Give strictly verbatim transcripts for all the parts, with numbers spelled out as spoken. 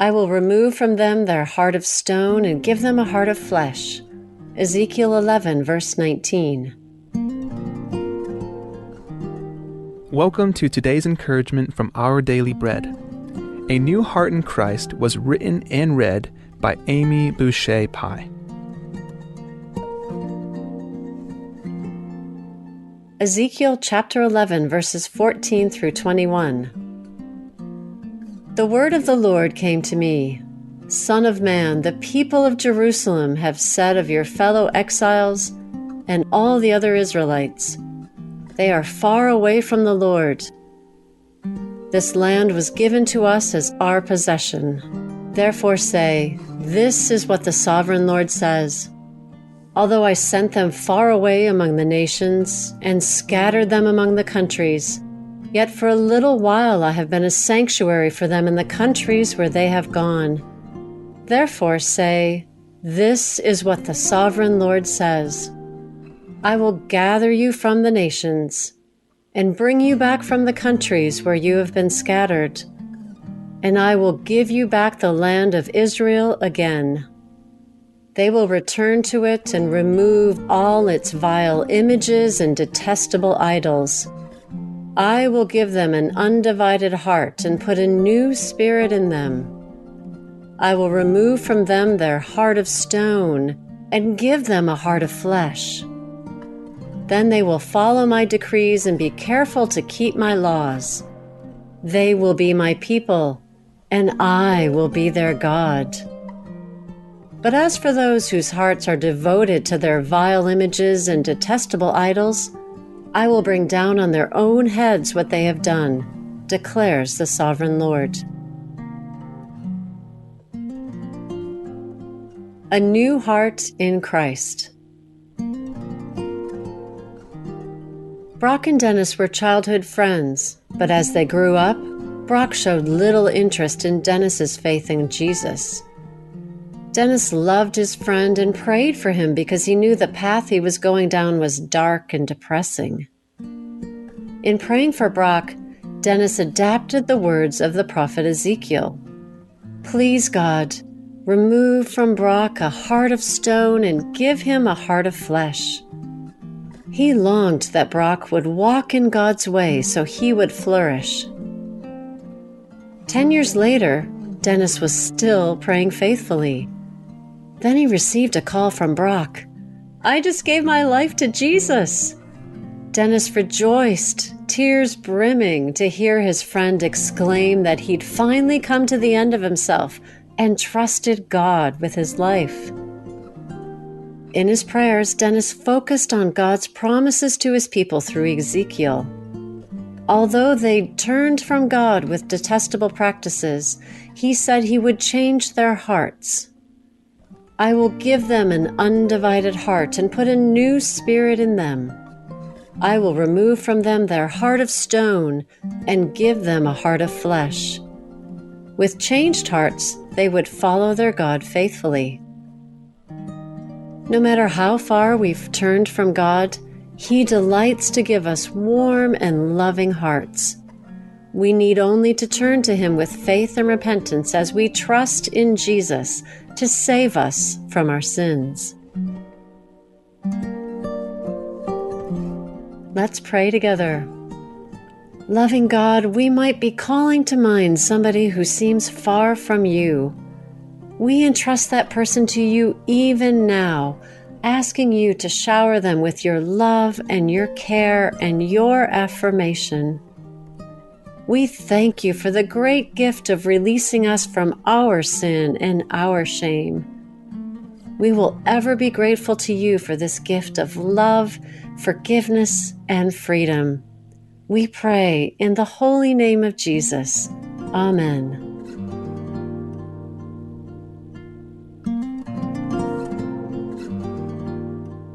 I will remove from them their heart of stone and give them a heart of flesh. Ezekiel eleven, verse nineteen. Welcome to today's encouragement from Our Daily Bread. A New Heart in Christ was written and read by Amy Boucher Pye. Ezekiel chapter eleven, verses fourteen through twenty-one. The word of the Lord came to me, "Son of man, the people of Jerusalem have said of your fellow exiles and all the other Israelites, 'They are far away from the Lord. This land was given to us as our possession.' Therefore say, 'This is what the sovereign Lord says: Although I sent them far away among the nations and scattered them among the countries, yet for a little while I have been a sanctuary for them in the countries where they have gone.' Therefore say, 'This is what the sovereign Lord says: I will gather you from the nations and bring you back from the countries where you have been scattered, and I will give you back the land of Israel again. They will return to it and remove all its vile images and detestable idols. I will give them an undivided heart and put a new spirit in them. I will remove from them their heart of stone and give them a heart of flesh. Then they will follow my decrees and be careful to keep my laws. They will be my people, and I will be their God. But as for those whose hearts are devoted to their vile images and detestable idols, I will bring down on their own heads what they have done, declares the sovereign Lord." A new heart in Christ. Brock and Dennis were childhood friends, but as they grew up, Brock showed little interest in Dennis's faith in Jesus. Dennis loved his friend and prayed for him because he knew the path he was going down was dark and depressing. In praying for Brock, Dennis adapted the words of the prophet Ezekiel. "Please, God, remove from Brock a heart of stone and give him a heart of flesh." He longed that Brock would walk in God's way so he would flourish. Ten years later, Dennis was still praying faithfully. Then he received a call from Brock. "I just gave my life to Jesus." Dennis rejoiced, tears brimming, to hear his friend exclaim that he'd finally come to the end of himself and trusted God with his life. In his prayers, Dennis focused on God's promises to his people through Ezekiel. Although they turned from God with detestable practices, he said he would change their hearts. "I will give them an undivided heart and put a new spirit in them. I will remove from them their heart of stone and give them a heart of flesh." With changed hearts, they would follow their God faithfully. No matter how far we've turned from God, He delights to give us warm and loving hearts. We need only to turn to Him with faith and repentance as we trust in Jesus to save us from our sins. Let's pray together. Loving God, we might be calling to mind somebody who seems far from you. We entrust that person to you even now, asking you to shower them with your love and your care and your affirmation. We thank you for the great gift of releasing us from our sin and our shame. We will ever be grateful to you for this gift of love, forgiveness, and freedom. We pray in the holy name of Jesus. Amen.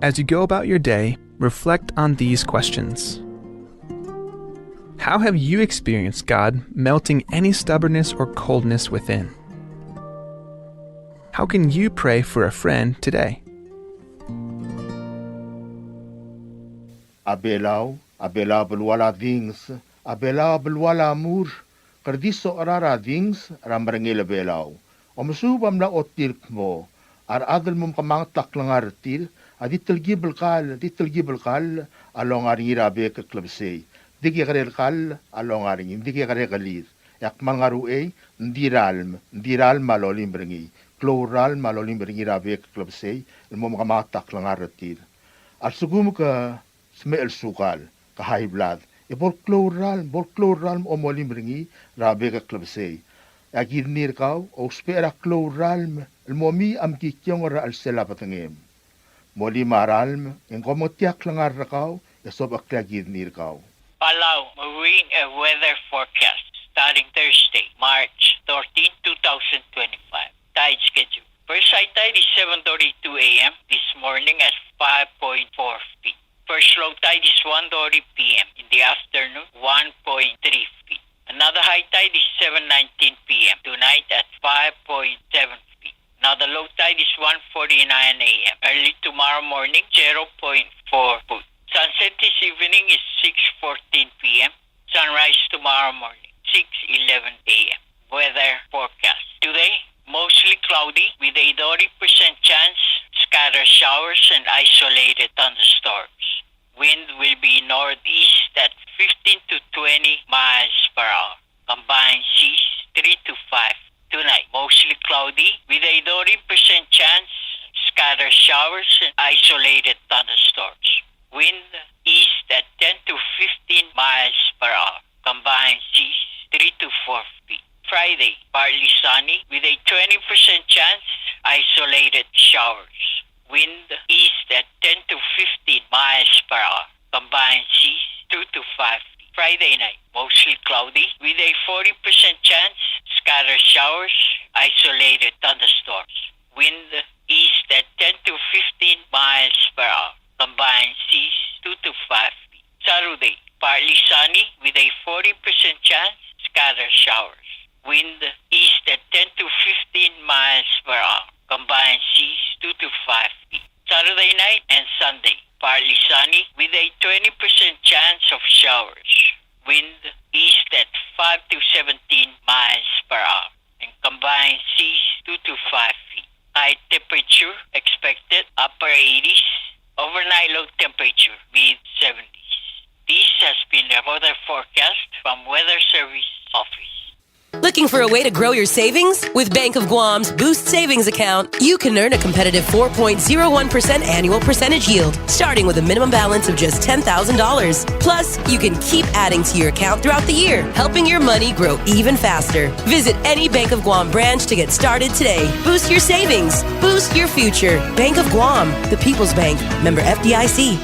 As you go about your day, reflect on these questions. How have you experienced God melting any stubbornness or coldness within? How can you pray for a friend today? A Belau, a Belau a belual a dinges, a Belau a belual a mur, kede di socherau er a things er a merengel a Belau. Omesuub a mla ochotii el kmo a rechad el mo mekemanget a klengar er tir a di telkib el kall, di telkib el kall a longa er ngii er a bek el klebesei. Di kekerei el kall a longa er ngii, di kekerei el kelir. E a kmal ngar er a uchei, ng di ralm, ng di ralm a lolim er ngii. Klou el ralm a lolim er ngii er a bek el klebesei el mo mekemanget a klengar er tir. A lsekum ke smecher el sukal, ke high blood, e bo el klou el ralm, bo el klou el ralm a molim er ngii er a bek el klebesei. E a kidney er kau a ousbech er a klou el ralm el mo mei a mekikiongel er a chelsel a bedengem. Molim a ralm, e ng komengetii a klengar er kau e sobechekl a kidney er kau. Palau marine and weather forecast starting Thursday, March thirteen, two thousand twenty-five. Tide schedule. First high tide is seven thirty-two a m this morning at five point four feet. First low tide is one thirty p m in the afternoon, one point three feet. Another high tide is seven nineteen p m tonight at five point seven feet. Another low tide is one forty-nine a m early tomorrow morning, zero point four foot. Sunset this evening is six fourteen p m. Sunrise tomorrow morning, six eleven a m. Weather forecast. Today, mostly cloudy with a thirty percent chance scattered showers and isolated thunderstorms. Wind will be northeast at fifteen to twenty miles per hour. Combined seas three to five. Tonight, mostly cloudy with a thirty percent chance scattered showers and isolated thunderstorms. Wind east at ten to fifteen miles per hour. Combined seas three to four feet. Friday, partly sunny with a twenty percent chance isolated showers. Wind east at ten to fifteen miles per hour. Combined seas two to five feet. Friday night, mostly cloudy with a forty percent chance scattered showers, isolated thunderstorms. Wind east at ten to fifteen miles per hour. Combined seas two to five feet. Saturday, partly sunny with a forty percent chance scattered showers. Wind east at ten to fifteen miles per hour. Combined seas two to five feet. Saturday night and Sunday, partly sunny with a twenty percent chance of showers. Wind east at five to seventeen miles per hour. And combined seas two to five feet. High temperature expected, upper eighties. Overnight low temperature, mid seventies. This has been a weather forecast from Weather Service Office. Looking for a way to grow your savings? With Bank of Guam's Boost Savings Account, you can earn a competitive four point zero one percent annual percentage yield, starting with a minimum balance of just ten thousand dollars. Plus, you can keep adding to your account throughout the year, helping your money grow even faster. Visit any Bank of Guam branch to get started today. Boost your savings. Boost your future. Bank of Guam, the People's Bank. Member F D I C.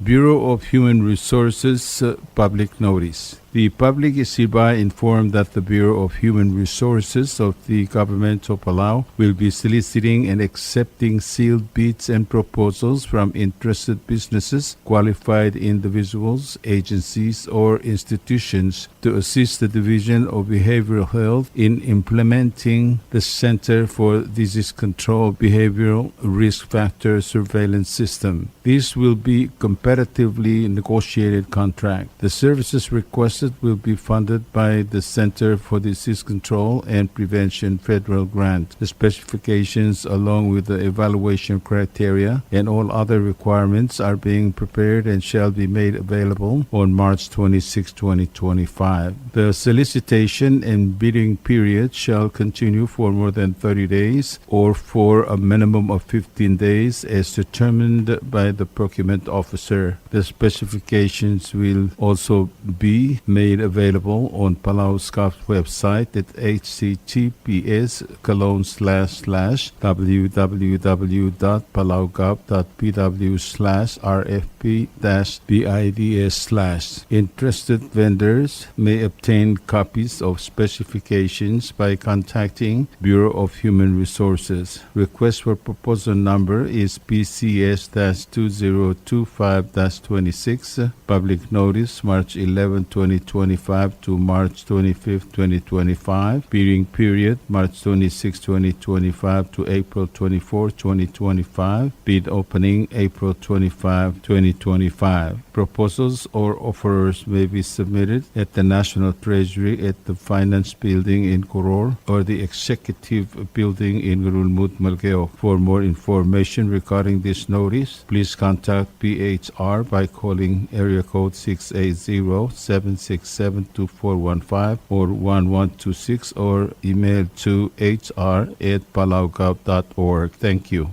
Bureau of Human Resources, uh, public notice. The public is hereby informed that the Bureau of Human Resources of the Government of Palau will be soliciting and accepting sealed bids and proposals from interested businesses, qualified individuals, agencies, or institutions to assist the Division of Behavioral Health in implementing the Center for Disease Control Behavioral Risk Factor Surveillance System. This will be competitively negotiated contract. The services requested will be funded by the Center for Disease Control and Prevention federal grant. The specifications, along with the evaluation criteria and all other requirements, are being prepared and shall be made available on March twenty-sixth, twenty twenty-five. The solicitation and bidding period shall continue for more than thirty days or for a minimum of fifteen days as determined by the procurement officer. The specifications will also be made available on Palau Gov's website at H T T P S colon slash slash W W W dot palaugov dot P W slash R F P dash B I D S slash. Interested vendors may obtain copies of specifications by contacting Bureau of Human Resources. Request for proposal number is P C S dash two zero two five dash twenty-six. Public notice, March eleven, twenty twenty-five to March twenty-fifth, twenty twenty-five. Bidding period, March twenty-sixth, twenty twenty-five to April twenty-fourth, twenty twenty-five. Bid opening, April twenty-five, twenty twenty-five. Proposals or offers may be submitted at the National Treasury at the Finance Building in Koror or the Executive Building in Ngerulmud, Melekeok. For more information regarding this notice, please contact P H R by calling area code six eight zero, seven six seven, two four one five or one one two six or email to H R at palaugov dot org. Thank you.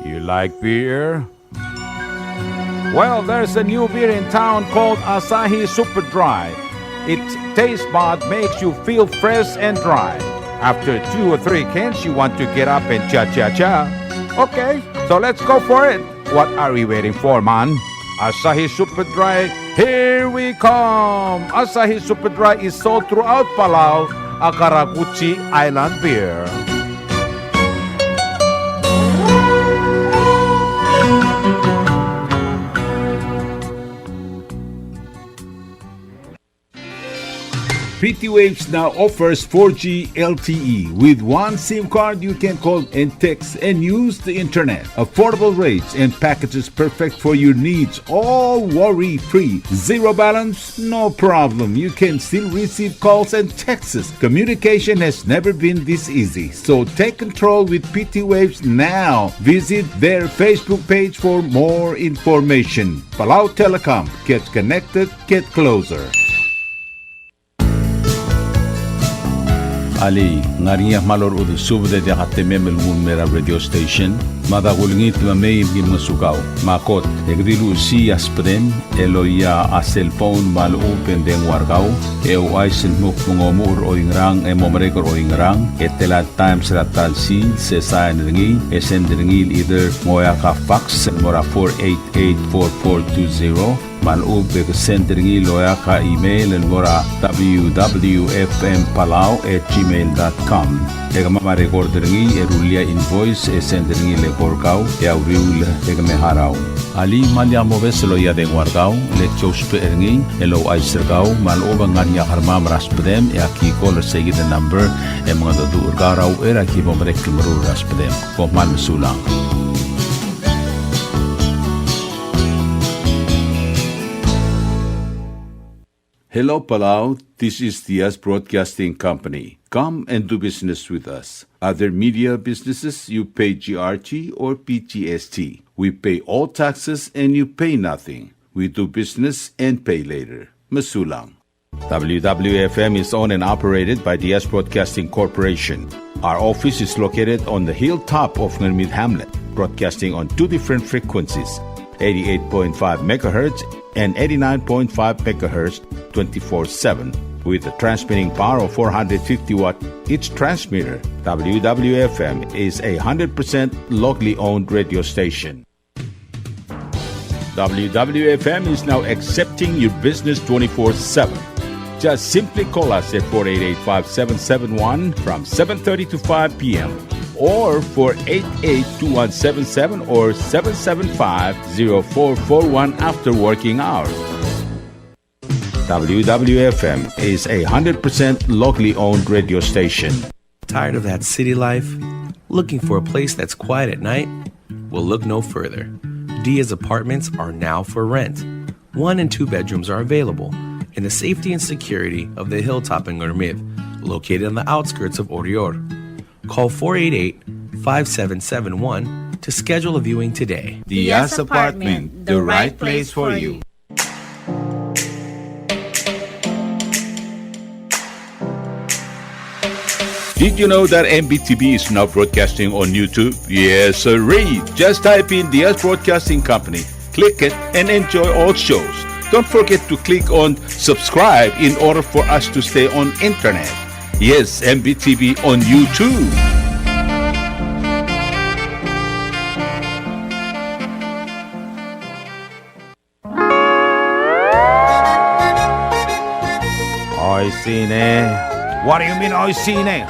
You like beer? Well, there's a new beer in town called Asahi Super Dry. Its taste bud makes you feel fresh and dry. After two or three cans, you want to get up and cha-cha-cha. Okay, so let's go for it. What are we waiting for, man? Asahi Super Dry, here we come! Asahi Super Dry is sold throughout Palau, a karakuchi island beer. P T Waves now offers four G L T E. With one SIM card, you can call and text and use the internet. Affordable rates and packages perfect for your needs, all worry-free. Zero balance? No problem. You can still receive calls and texts. Communication has never been this easy. So take control with P T Waves now. Visit their Facebook page for more information. Palau Telecom. Get connected. Get closer. Alii, ng ngar er ngii a kmal orechudel subed e diak a temem el nguu el mei er a radio station? Mada kulengit me mei me ki ngosukau. Me a kot, e ke di luchesii a subedem el oia a cellphone me a lechub e ng dengua er kau, e ouchais el dmu kmo ng omuchel er oingerang e mo merek er oingerang, e tela el times er a ta el sils, e sain er ngii, e send er ngii el either ng oeak a fax el mo er a four eight eight four four two zero, me a lechub e ke send er ngii el oeak a email el mo er a W W F M Palau at gmail dot com. E kemam a record er ngii e rullii a invoice e send er ngii el eko er kau e a uriul e ke me harau. Alii, me lak mobes el oia dengua er kau, le ki ousbech er ngii el ouchais er kau me a lechub e ng ngar er ngii a kermam er a subedem e aki call er seikid el number e mengedecheduch er kau er a uchei er a ki bo merek el meruul er a subedem. Kom kmal mesulang. Hello, Palau. This is Diaz Broadcasting Company. Come and do business with us. Other media businesses, you pay G R T or P G S T. We pay all taxes and you pay nothing. We do business and pay later. Mesulang. W W F M is owned and operated by Diaz Broadcasting Corporation. Our office is located on the hilltop of Ngermid Hamlet, broadcasting on two different frequencies, eighty-eight point five megahertz and eighty-nine point five megahertz, twenty-four seven, with a transmitting power of four hundred fifty watt each transmitter. W W F M is a hundred percent locally owned radio station. W W F M is now accepting your business twenty-four seven. Just simply call us at four eight eight, five seven seven one from seven thirty to five p m, or four eight eight, two one seven seven or seven seven five, zero four four one after working hours. W W F M is a hundred percent locally owned radio station. Tired of that city life? Looking for a place that's quiet at night? Well, look no further. Diaz Apartments are now for rent. One and two bedrooms are available in the safety and security of the hilltop in Ngermid, located on the outskirts of Oreor. Call four eight eight, five seven seven one to schedule a viewing today. Diaz Apartment, the right place for you. Did you know that M B T V is now broadcasting on YouTube? Yes, sirree. Just type in Diaz Broadcasting Company, click it, and enjoy all shows. Don't forget to click on subscribe in order for us to stay on internet. Yes, M B T V on YouTube. Oishii ne. What do you mean, oishii ne?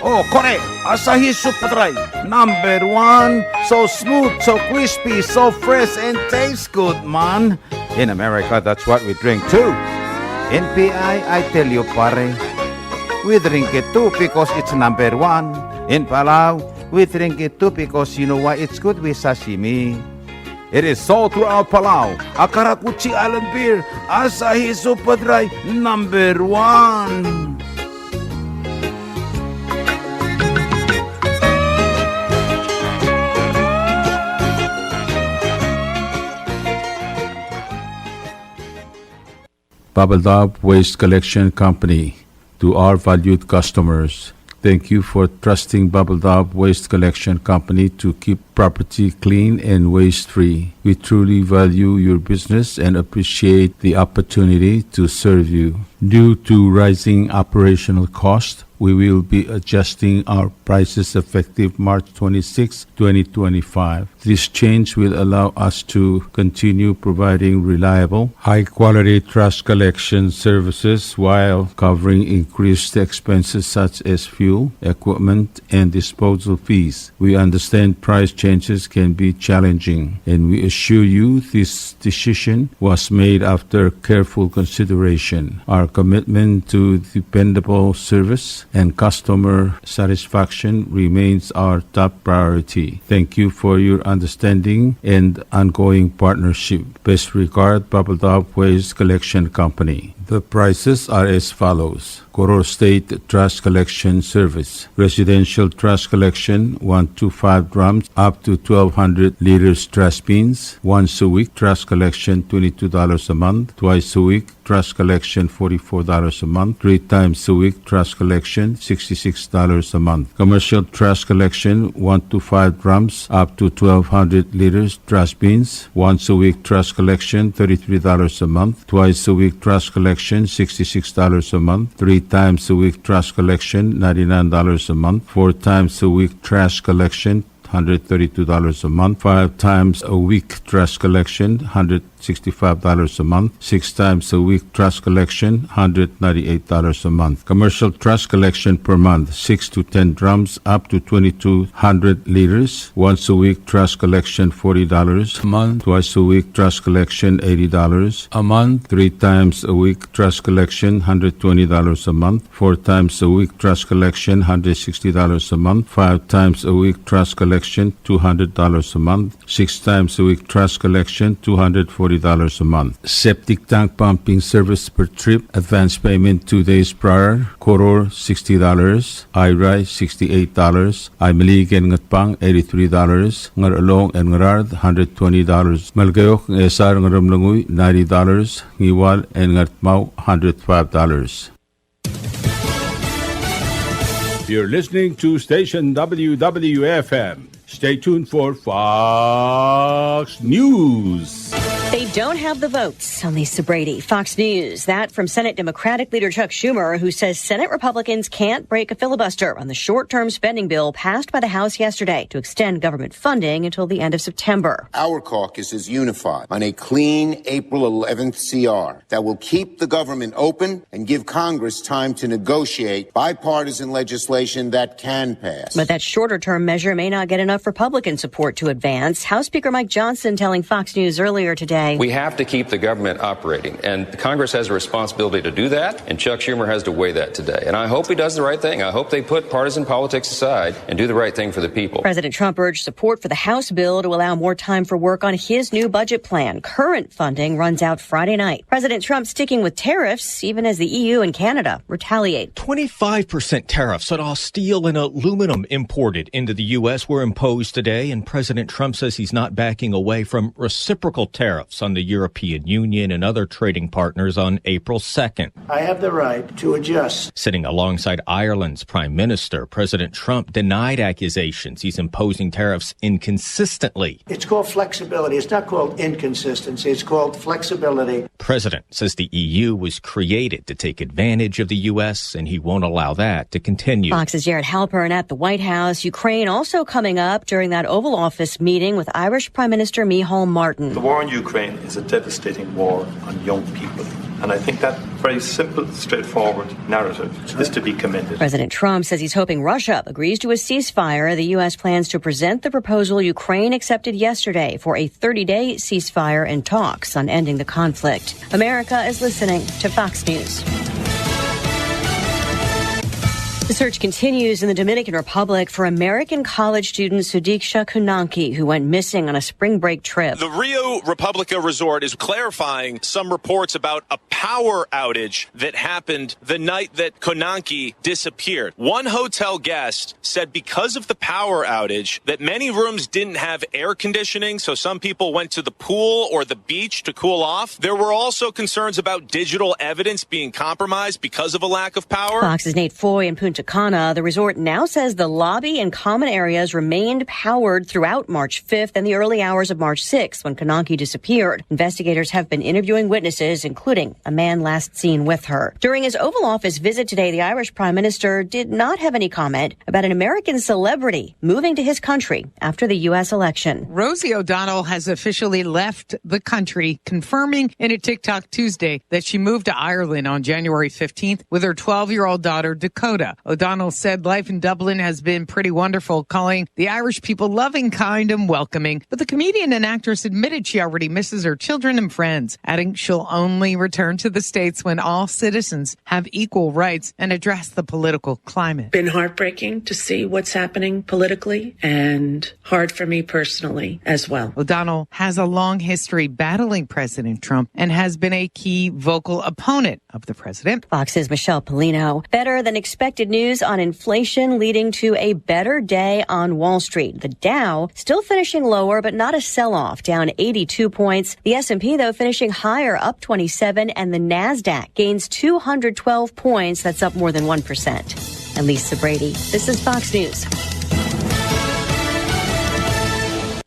Oh, kore, Asahi Super Dry, number one. So smooth, so crispy, so fresh, and tastes good, man. In America, that's what we drink too. In P I, I tell you, pare, we drink it too because it's number one. In Palau, we drink it too because you know why? It's good with sashimi. It is sold throughout Palau. A karakuchi island beer, Asahi Super Dry, number one. Babeldaob Waste Collection Company. To our valued customers, thank you for trusting Babeldaob Waste Collection Company to keep property clean and waste-free. We truly value your business and appreciate the opportunity to serve you. Due to rising operational cost, we will be adjusting our prices effective March twenty-sixth, twenty twenty-five. This change will allow us to continue providing reliable, high-quality trash collection services while covering increased expenses such as fuel, equipment, and disposal fees. We understand price changes can be challenging, and we assure you this decision was made after careful consideration. Our commitment to dependable service and customer satisfaction remains our top priority. Thank you for your understanding and ongoing partnership. Best regard, Babeldaob Waste Collection Company. The prices are as follows. Koror State Trash Collection Service. Residential trash collection, one to five drums, up to twelve hundred liters trash bins. Once a week trash collection, twenty-two dollars a month. Twice a week trash collection, forty-four dollars a month. Three times a week trash collection, sixty-six dollars a month. Commercial trash collection, one to five drums, up to twelve hundred liters trash bins. Once a week trash collection, thirty-three dollars a month. Twice a week trash collection, sixty-six dollars a month. Three times a week trash collection, ninety-nine dollars a month. Four times a week trash collection, hundred thirty-two dollars a month. Five times a week trash collection, hundred sixty-five dollars a month. Six times a week trash collection, hundred ninety-eight dollars a month. Commercial trash collection per month, six to ten drums, up to twenty-two hundred liters. Once a week trash collection, forty dollars a month. Twice a week trash collection, eighty dollars a month. Three times a week trash collection, hundred twenty dollars a month. Four times a week trash collection, hundred sixty dollars a month. Five times a week trash collection, two hundred dollars a month. Six times a week trash collection, two hundred forty dollars a month. Septic tank pumping service per trip, advance payment two days prior. Koror, sixty dollars. Airai, sixty-eight dollars. Aimeliik and Ngatpang, eighty-three dollars. Ngarchelong and Ngaraard, hundred twenty dollars. Melekeok, Ngchesar, Ngeremlengui, ninety dollars. Ngiwal and Ngardmau, hundred five dollars. You're listening to station W W F M. Stay tuned for Fox News. They don't have the votes. I'm Lisa Brady, Fox News. That from Senate Democratic Leader Chuck Schumer, who says Senate Republicans can't break a filibuster on the short-term spending bill passed by the House yesterday to extend government funding until the end of September. Our caucus is unified on a clean April eleventh C R that will keep the government open and give Congress time to negotiate bipartisan legislation that can pass. But that shorter term measure may not get enough Republican support to advance. House Speaker Mike Johnson telling Fox News earlier today. We have to keep the government operating, and Congress has a responsibility to do that, and Chuck Schumer has to weigh that today. And I hope he does the right thing. I hope they put partisan politics aside and do the right thing for the people. President Trump urged support for the House bill to allow more time for work on his new budget plan. Current funding runs out Friday night. President Trump sticking with tariffs, even as the E U and Canada retaliate. Twenty-five percent tariffs on all steel and aluminum imported into the U S were imposed today, and President Trump says he's not backing away from reciprocal tariffs on the European Union and other trading partners on April second. I have the right to adjust. Sitting alongside Ireland's Prime Minister, President Trump denied accusations he's imposing tariffs inconsistently. It's called flexibility. It's not called inconsistency. It's called flexibility. President says the E U was created to take advantage of the U S, and he won't allow that to continue. Fox's Jared Halpern at the White House. Ukraine also coming up during that Oval Office meeting with Irish Prime Minister Micheál Martin. The war in Ukraine is a devastating war on young people. And I think that very simple, straightforward narrative is to be commended. President Trump says he's hoping Russia agrees to a ceasefire. The U S plans to present the proposal Ukraine accepted yesterday for a thirty-day ceasefire and talks on ending the conflict. America is listening to Fox News. The search continues in the Dominican Republic for American college student Sudiksha Kunanki, who went missing on a spring break trip. The Rio Republica Resort is clarifying some reports about a power outage that happened the night that Kunanki disappeared. One hotel guest said because of the power outage that many rooms didn't have air conditioning, so some people went to the pool or the beach to cool off. There were also concerns about digital evidence being compromised because of a lack of power. Fox's Nate Foy in Punta Cana. The resort now says the lobby and common areas remained powered throughout March fifth and the early hours of March sixth, when Kunanki disappeared. Investigators have been interviewing witnesses, including a man last seen with her. During his Oval Office visit today, the Irish Prime Minister did not have any comment about an American celebrity moving to his country after the U S election. Rosie O'Donnell has officially left the country, confirming in a TikTok Tuesday that she moved to Ireland on January fifteenth with her twelve-year-old daughter, Dakota. O'Donnell said life in Dublin has been pretty wonderful, calling the Irish people loving, kind, and welcoming. But the comedian and actress admitted she already misses her children and friends, adding she'll only return to the States when all citizens have equal rights and address the political climate. Been heartbreaking to see what's happening politically and hard for me personally as well. O'Donnell has a long history battling President Trump and has been a key vocal opponent of the president. Fox's Michelle Pollino. Better than expected news on inflation, leading to a better day on Wall Street. The Dow still finishing lower, but not a sell-off, down eighty-two points. The S and P, though, finishing higher, up twenty-seven, and the Nasdaq gains two hundred twelve points. That's up more than one percent. I'm Lisa Brady. This is Fox News.